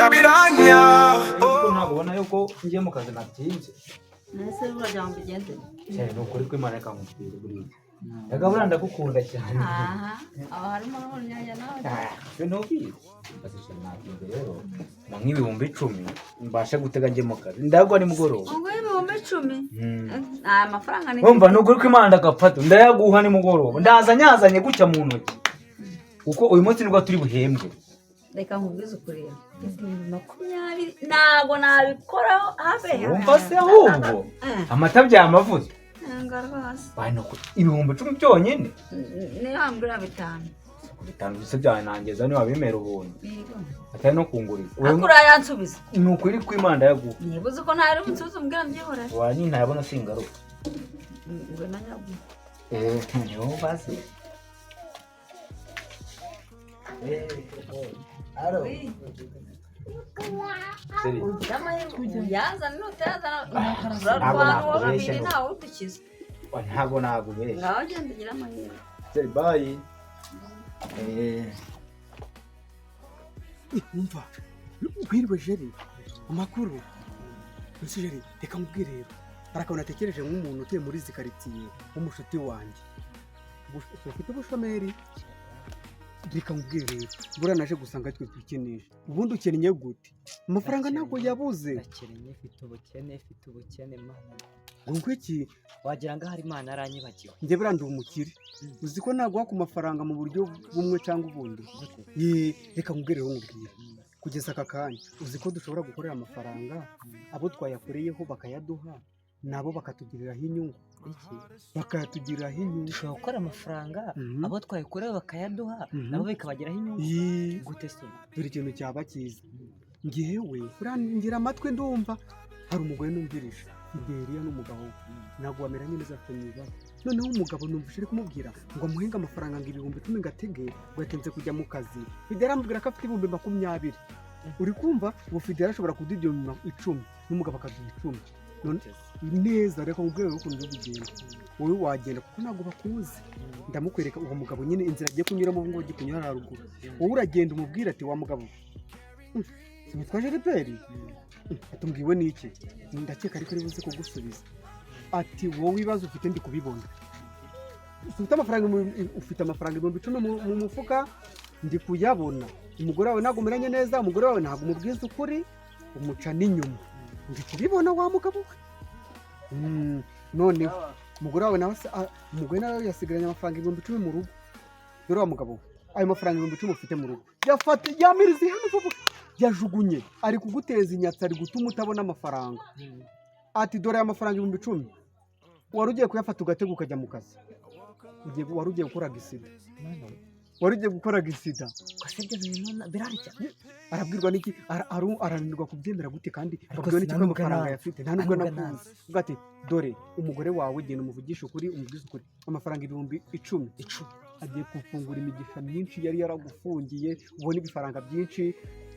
Kubeshya biranya. Ariko ntabwo ubona yuko ngiye mu kazi natinze. Ese uragira ngo mbigenze? Cyane, ni ukuri kw'Imana, reka nkubwire, buriya reka, buriya ndagukunda cyane. Aha aho harimo n'ubunyanya nawe. Ibyo ntubizi. Basisha natinze rero, mpa nk'ibihumbi 10 mbashe gutega njye mu kazi, ndagwa nimugoroba. Ngo 10,000? Aya mafaranga ni Wumva, ni ukuri kw'Imana, ndagafata ndayaguha nimugoroba, ndaza nyazanye gutya mu ntoki, kuko uyu munsi nibwo turi buhembwe. Reka nkubwize ukuri, 20,000 ntabwo nabikoraho habe. Wumva se ahubwo amata byamavuze? Ntabwo rwose. Bayi, ni ukuri, 10,000 byonyine. Niyo wambwira 5. 5 se byawe nangeza niba bimera ubuntu? Yego. Atari no kunguriza. Ariko urayansubiza? Ni ukuri kw'Imana, ndayaguha. Niba uzi ko ntari bunsubize, umbwira mbyihorere. Wa nintayabona singaruka. Ngo nanyaguhe. Niwo se. Alo. Seri. Ugira amahirwe uyazana, nutayazana Ntabwo urarwana uwa nakubeshya babiri ngo- ntawe udukiza. Ntabwo nagubeshya. Ngaho genda ugire amahirwe. Seri, bye. Umva, wiriwe jeri, amakuru ese? Jeri, reka nkubwire rero, hari akantu natekereje nk'umuntu utuye muri izi karitsiye w'umushuti wanjye ufite ubushomeri. Reka nkubwire rero, buriya naje gusanga twe twikinisha. Ubundi ukennye gute? Amafaranga ntabwo yabuze. Ndakennye, mfite ubukene, mfite ubukene, Mana. Ngo ngwiki? Wagira ngo ahari Imana yaranyibagiwe. Njye buriya ndi umukire, uzi ko naguha ku mafaranga mu buryo bumwe cyangwa ubundi. Ye, reka nkubwire rero, nkubwire kugeza aka kanya, uzi ko dushobora gukorera amafaranga, abo twayakoreyeho bakayaduha, nabo bakatugiriraho inyungu. Iki? Bakayatugiriraho inyungu. Dushobora gukora amafaranga, abo twayakorewe bakayaduha, nabo bikabagiraho inyungu? Yee, Gute se? Dore ikintu cyaba cyiza, ngewe buriya ngira amatwi ndumva. Hari umugore numvirije Fideliya n'umugabo we ntabwo wameranye neza, afitanye ibibazo. Noneho umugabo numvise ari kumubwira ngo amuhenge amafaranga, ngo 10,000 ngo atege, ngo yatinze kujya mu kazi. Fideliya amubwira ko afite 20,000. Uri kumva, ubu Fideliya ashobora kuduha ibyo 10,000 n'umugabo akaduha 10. Neza, reka nkubwire rero ukuntu bigenda. Wowe wagenda, kuko ntabwo bakuzi, ndamukwereka uwo mugabo nyine inzira agiye kunyuramo. Ubu ngubu agiye kunyura haruguru. Wowe uragenda umubwire ati: "Wa mugabo, witwa Gilbert?" Atumbwiwe n'iki? Ndakeka ariko ari buze kugusubiza ati: "Wowe ibibazo ufite ndi kubibona, ufite amafaranga 10,000 mu mufuka, ndi kuyabona. Umugore wawe ntabwo umeranye neza, umugore wawe ntabwo umubwiza ukuri, umuca n'inyuma, ndi kubibona wa mugabo we." Noneho umugore wawe nawe umugore nawe yasigaranye amafaranga 10,000 mu rugo. Dore wa mugabo we, ayo mafaranga 10,000 ufite mu rugo yafate yamirize hano vuba, yajugunye, ari kuguteza inyatsi, ari gutuma utabona amafaranga." Ati: "Dore aya mafaranga 10,000 wari ugiye kuyafata ugatega ukajya mu kazi, wari ugiye gukora gisida, wari ugiye gukora gisida." Ko se ibyo bintu birarya? Arabwirwa n'iki? Arananirwa kubyemera gute kandi Ariko ababwiwe n'iki ko sinanubwo amafaranga yafite nta nubwo nta nubwo nakuzi? Uvuga ati: "Dore umugore wawe, genda umuvugishe ukuri, umubwize ukuri, amafaranga 10,000 10,000 agiye gufungura imigisha myinshi yari yaragufungiye, ubone ibifaranga byinshi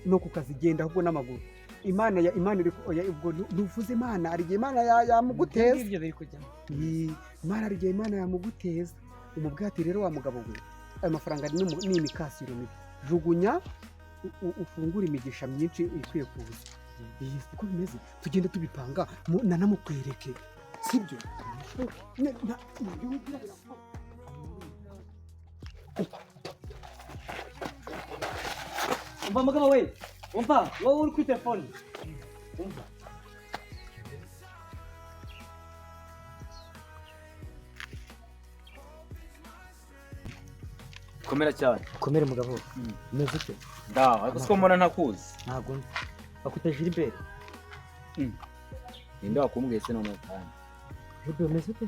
no ku kazi genda ahubwo n'amaguru." Imana ya Imana iri oya, ubwo ntuvuze Imana, hari igihe Imana yamuguteza. Ibyo biri kujyamo. Ni Imana, hari igihe Imana yamuguteza. Umubwira ati: "Rero wa mugabo we, ayo mafaranga ni imikasiro mibi, jugunya ufungure imigisha myinshi ikwiye kuza." Iyi siko bimeze, tugende tubipanga nanamukwereke, sibyo? Ibyo mubwira birakora. Umva mugabo we, umva wowe uri kuri telefone, umva. Komera cyane. Komere mugabo, umeze ute? Ndaho, ariko siko mbona ntakuzi. Ntabwo nzi, bakwita Gilbert. Ninde wakumbwiye se noneho kandi? Gilbert, umeze ute?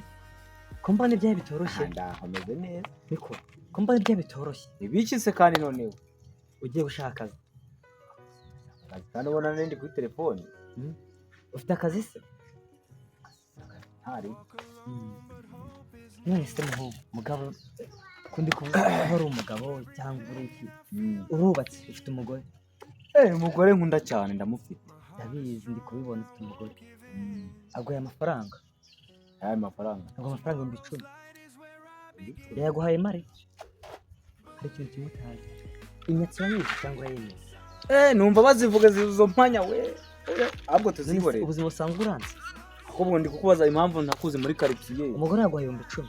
Ko mbona ibyawe bitoroshye? Ndaho, ameze neza. Niko, ko mbona ibyawe bitoroshye? Ibiki se kandi noneho? Ugiye gushaka akazi? Akazi kandi ubona nindi kuri telefone. Ufite akazi se? Ntari. None se muhungu, mugabo, ko ndi kuvuga ko ari umugabo cyangwa uri iki, urubatse, ufite umugore? Umugore nkunda cyane ndamufite. Ndabizi, ndi kubibona, ufite umugore. Aguhaye amafaranga? Ayahe mafaranga? Aguha amafaranga 10,000. Yayaguhaye mare? Hari ikintu kimwe utazi, inyatsi urayizi cyangwa urayemeza? Numva bazivuga izo mpanya we. Ahubwo tuzihorere. Ubuzima busanzwe uranze. Ahubwo ndi kukubaza impamvu ntakuzi muri quartier. Umugore yaguha 10,000.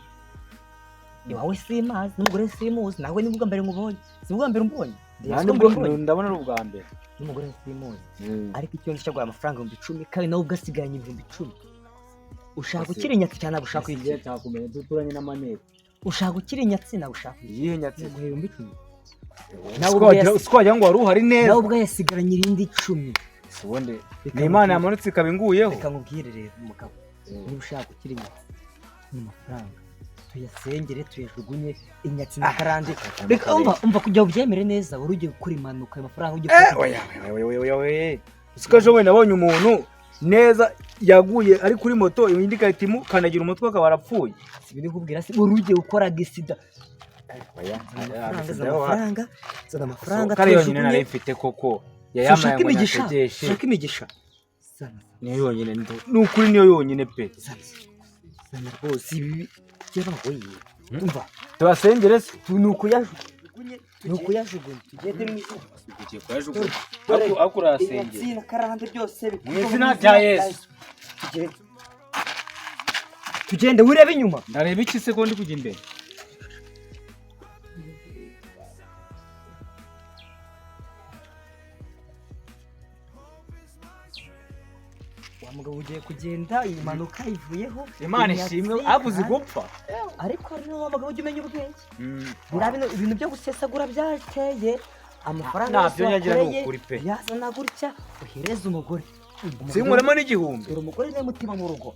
Iwawe simazi, n'umugore simuzi, nawe ni bwa mbere nkubonye. Si bwa mbere umbonye. Nta Si bwa nubwo mbere umbonye. ndabona ari ubwa mbere. N'umugore simuzi. Ariko icyo nzi cyo guha amafaranga 10,000 kandi nawe ubwo asigaranye 10,000. Ushaka Ese- ukiri inyatsi cyane ntabwo ushaka Igihe iki. cyakumenya duturanye n'amaneko. Ushaka ukiri inyatsi ntabwo ushaka iki. Iyihe nyatsi? Yaguha 10,000. Nawe ubwo Siko wagira ngo wari uhari neza. Nawe ubwo yasigaranye irindi 10. Si ubundi Reka ni Imana nkubwire- yamanutse ikaba inguyeho. Reka nkubwire rero mugabo, niba ushaka gukira inyatsi ni amafaranga, tuyasengere tuyajugunye inyatsi na karande. Reka umva kugira ngo ubyemere neza, wari ugiye gukora impanuka ayo mafaranga ugiye Oya oya oya oya oya. Siko ejo bundi nabonye umuntu neza yaguye ari kuri moto, indi igahita imukandagira umutwe akaba arapfuye. Si ibiri kubwira se, wari ugiye gukora agisida. Oya, Zana amafaranga, zana amafaranga, zana amafaranga kare yonyine tuyajugunye. nari mfite koko. Yayamaye Ushaka ngo imigisha, nyategeshe. ushaka imigisha, zana. Niyo yonyine ni ukuri, niyo yonyine pe. Zana, zana rwose, ibi by'abagoye, umva. Tubasengere se. Ni ukuyajugunye, ni ukuyajugunya, tugende mu izina. Ugiye kuyajugunya. Dore, Ariko urayasengera. inyatsi na karande byose Mu izina rya Yesu. Tugende, tugende, wirebe inyuma. Ndareba iki se ko ndi kujya imbere? Wa mugabo, ugiye kugenda, iyi mpanuka ivuyeho. Imana Inyatsi, ishimwe abuze karande. gupfa. Ariko rero wa mugabo, ujya umenya ubwenge. Buriya bino ibintu byo gusesagura byateye amafaranga Ntabyo yose nyagira ni wakoreye, ukuri pe. yazana gutya uhereze umugore. Sinkuremo n'igihumbi. Dore umugore niwe mutima mu rugo.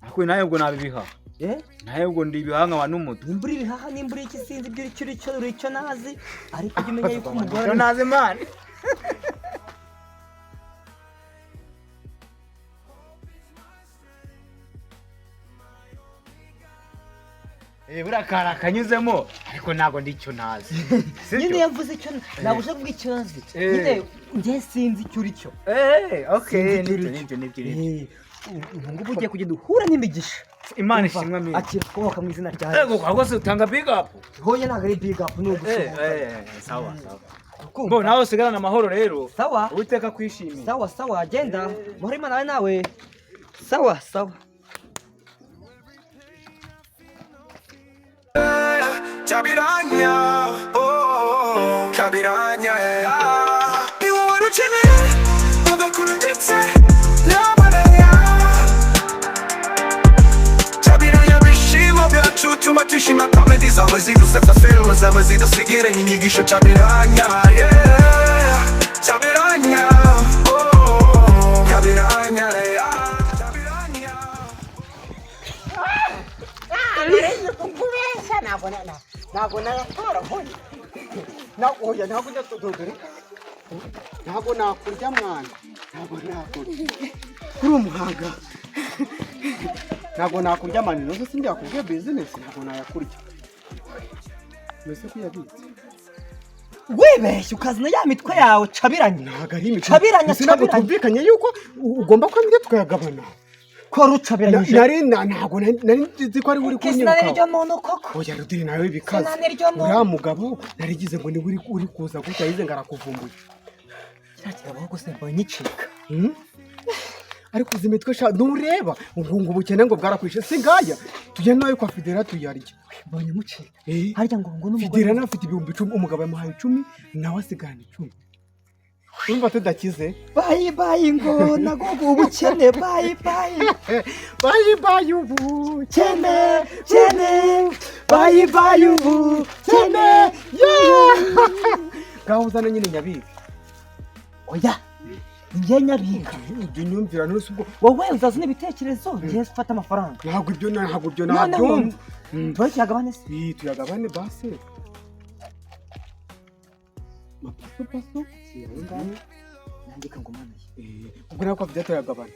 Ariko nawe ubwo nabibiha. Eh? Nawe ubwo ndi ibihaha nkaba n'umutu. Nimba uri ibihaha, nimba uri iki, sinzi ibyo uri cyo, uri cyo, uri icyo nazi, ariko ujya umenya yuko umugore Icyo nazi Imana. Buriya kari akanyuzemo ariko ntabwo ndi icyo ntazi. Sibyo? Nyine yavuze icyo, ntabwo ushaka kuvuga icyo nzi. Nyine njye sinzi icyo uri cyo. Okay, Sinzi icyo uri nibyo cyo. nibyo nibyo nibyo. Ubu ngubu ugiye kugenda uhura n'imigisha. Imana Umva, ishimwe amina. Akira ukuboko mu izina rya Ego, ahubwo se utanga big up. Hoya, ntabwo ari big up, ni ugusuhuza. Sawa sawa. Ukumva? Bo nawe usigarane amahoro rero. Sawa. Uwiteka akwishimiye. Sawa sawa, genda muhore Imana nawe nawe. Sawa sawa. Cabiranya, oh, Cabiranya, yeah. Ni wowe ukeneye, ugakura ndetse n'amaraya. Cabiranya bishimo byacu, tuma twishima, comedy zawe zidusetsa, filime zawe zidusigira inyigisho. Cabiranya, yeah. Cabiranya, oh, Cabiranya, yeah. Cabiranya. Kubeshya ntabwo nayatora hoya. Oya, ntabwo njya, dore ntabwo nakurya mwana, ntabwo nakurya kuri umuhanga, ntabwo nakurya mani nose sindiyakubwiye business, ntabwo nayakurya mbese ko uyabitse. Wibeshye ukazana ya mitwe yawe cabiranye. Ntabwo ari imikino. Cabiranya, Mbese ntabwo cabiranya. tumvikanye yuko ugomba kwambye tukayagabana? Ko wari ucabiranyije. Ntabwo nari nzi ko ari we uri Sinari kunyirukaho. ryo muntu koko. Oya Rudiri, nawe bikaze. Sinani ryo muntu. Uriya mugabo narigize ngo niwe uri kuza gutya, yize ngo arakuvumbuye. Kiriya kigabo ahubwo se mbonye icika. Ariko uzi imitwe sha, ntureba ngo ubukene ngo bwarakwishe, si ngaya tugende nawe kwa Fidela tuyarya. Mbonye mucika. Eh, Harya ngo n'umugore Fidela nawe afite 10,000, umugabo yamuhaye 10, nawe asigarana 10. Urumva tudakize. Bye bye, ngo nagogo ubukene, bye bye. Bye bye ubukene. Kene kene, bye bye ubukene. Yeah! Ngaho uzana nyine nyabika. Oya, njye nyabika. Ibyo nyumvira none ubwo. Wowe uzazana ibitekerezo, njye mfate amafaranga. Ntabwo ibyo Noneho nabyumva. tuba tuyagabane se? Iyi tuyagabane base. Mapaso paso. Si ayo ngayo. Nanjye kangumane. Ubwo nawe kwa Fidela tuyagabane.